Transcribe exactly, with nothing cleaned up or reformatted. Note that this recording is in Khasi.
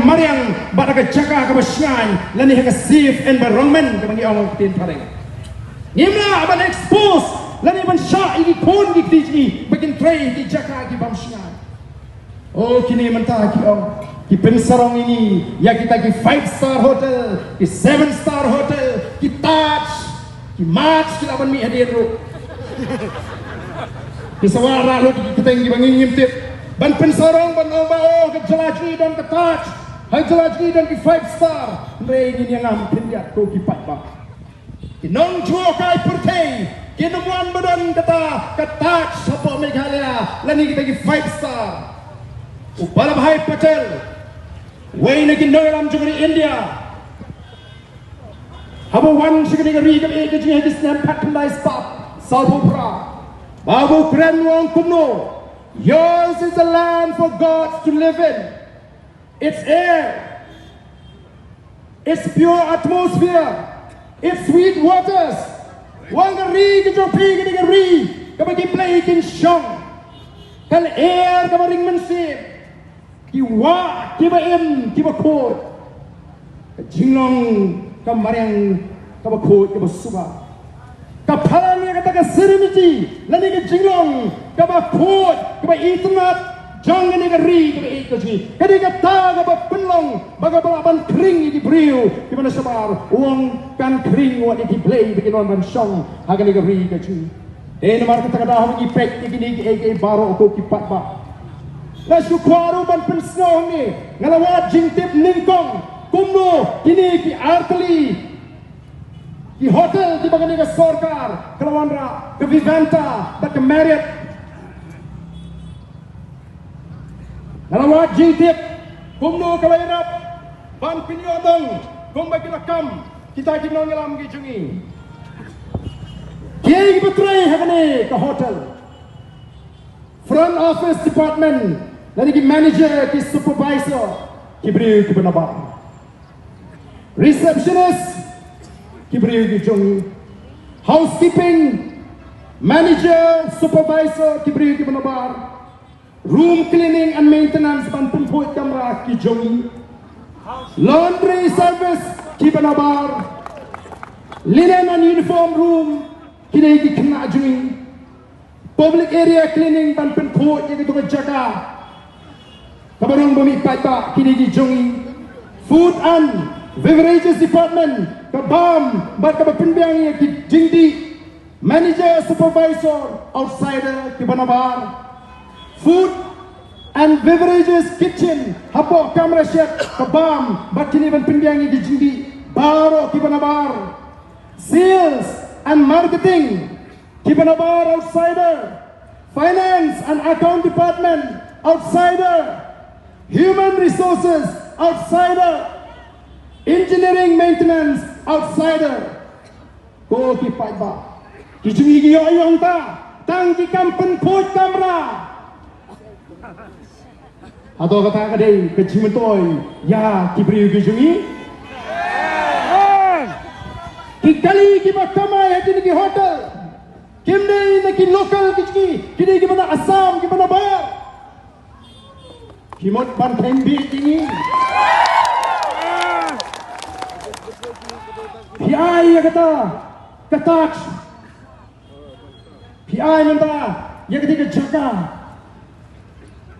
mariang bad ha ka jaka kaba shngaiñ lane ha ka safe environment kaba ngi ong ha ka ktien phareng. Ngim lah ban expose lane ban shah ïa ki khun ki kti jong ngi ba kin trei ha ki jaka ki bym shngaiñ. Oh, kine mynta ki ong, ki pynsarong ïa ngi ïa kita ki five star hotel, ki seven star hotel, ki Taj, ki Marriott, ki lah ban mih hadien ruh. Ki sa wanrah lut ki kyrteng kiba ngi ngim tip ban pynsarong ban ong ba, oh, ka jylla jong ngi don ka Taj, ha ka jylla jong ngi don ki five star. Hynrei ngin ïa ngam khyndiat ko ki paidbah. Ki nongjuh kai pyrthei kin ym wan ba don kata ka Taj hapoh Meghalaya lane kita ki five star. U Vallabhbhai Patel, uwei na ki nongïalam jong ka ri India, haba wan sha kane ka ri kaba ïeit ka jong ngi ha ki snem khatkhyndai spah sawphew phra, ba u kren u ong kumno, "Yours is a land for gods to live in. Its air, its pure atmosphere, its sweet waters." U ong ka ri ka jong phi ka dei ka ri kaba ki blei kin shong, ka lyer kaba ring mynsiem, ki wah kiba im kiba khuid, ka jinglong ka mariang kaba khuid kaba suba. Ka phalang ïa kata ka serenity lane ka jinglong kaba khuid kaba itynnad jong kane ka ri kaba ïeit ka jong ngi. Ka dei kata kaba pynlong ba ka lah ban khring ïa ki briew kiba na shabar. U ong kan khring wat ïa ki blei ba kin wan ban shong ha kane ka ri ka jong ngi. Te namar kata ka daw haba ngi peit ïa kine kiei kiei baroh ko ki paidbah, nga shu kwah ruh ban pynsngew hangne, nga la wad jingtip nyngkong kumno kine ki artylli ki hotel kiba kane ka sorkar ka la wanrah, ka Vivanta bad ka Marriott. Nga la wad jingtip kumno ka la ïarap ban pynïoh nong kumba ki la kam kita ki nongïalam ki jong ngi. Kiei kiba trei ha kane ka hotel? Front office department, lane ki manager, ki supervisor, ki briew kiba nabar. Receptionist, ki briew ki jong ngi. Housekeeping, manager, supervisor, ki briew kiba nabar. Room cleaning and maintenance, ban pynkhuid kamra, ki jong ngi. Laundry service, kiba nabar. Linen and uniform room, ki dei ki khynnah jong ngi. Public area cleaning, ban pynkhuid ïa kito ki jaka kaba rung ba mih paidbah, ki dei ki jong ngi. Food and beverages department, ka bam bad kaba pynbiang ïa ki jingdih. Manager, supervisor, outsider, kiba nabar. Food and beverages kitchen, hapoh kamra shed, ka bam bad kine ban pynbiang ïa ki jingdih, baroh kiba nabar. Sales and marketing, kiba nabar, outsider. Finance and account department, outsider. Human resources, outsider. Engineering maintenance, outsider. Ko ki paidbah, ki jong ngi ki ïoh ïoh ta, tang ki kam pynkhuid kamra. Hato kata ka dei ka jingmyntoi ïa ki briew ki jong ngi? Ki kali kiba kamai ha kine ki hotel kim dei na ki local ki jong ngi, ki dei kiba na Assam, kiba nabar. Ki mut ban kheiñ bih ïa ngi. Phi ai ïa kata ka Taj, phi ai mynta ïa kata ka jaka